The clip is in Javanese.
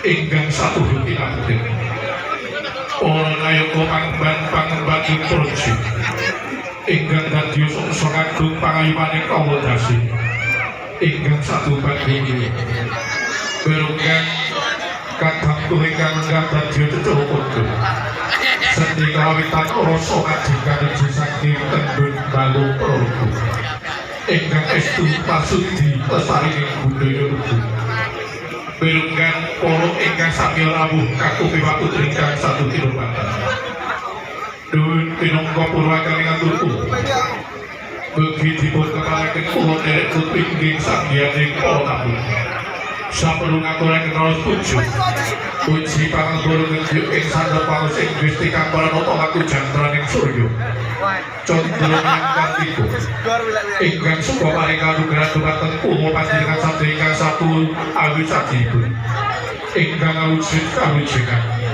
Ingkang satuhu kinabekten. Para nayaka pangemban pangemban praja ingkang dadi sangsa agung pangayumaning kawula ingkang satu padhe berunggan kadangku ingkang lenggah dadi cecuk padha sendi kawitan rasa kaji kanuju saking tendun balung Progo ingkang estu pasudi lestarining budaya lugu. Birunggan para ingkang sami rawuh kakupi putri ingkang satu kinurmatan. Nuwun pinangka purwakaning atur kula. Mugi dipun kepalaken kula derek putri inggih sanghyang para tamu. Saperlu ngaturaken raos puji. Puji panganggara ngenjuk ing sandha paus ing Gusti kang pranata laku jantraning surya. Candra Kartika ingkang suka paring kanugrahan dumateng kula panjenengan sadaya ingkang satu awit sajipun ingkang awujud kawujudan.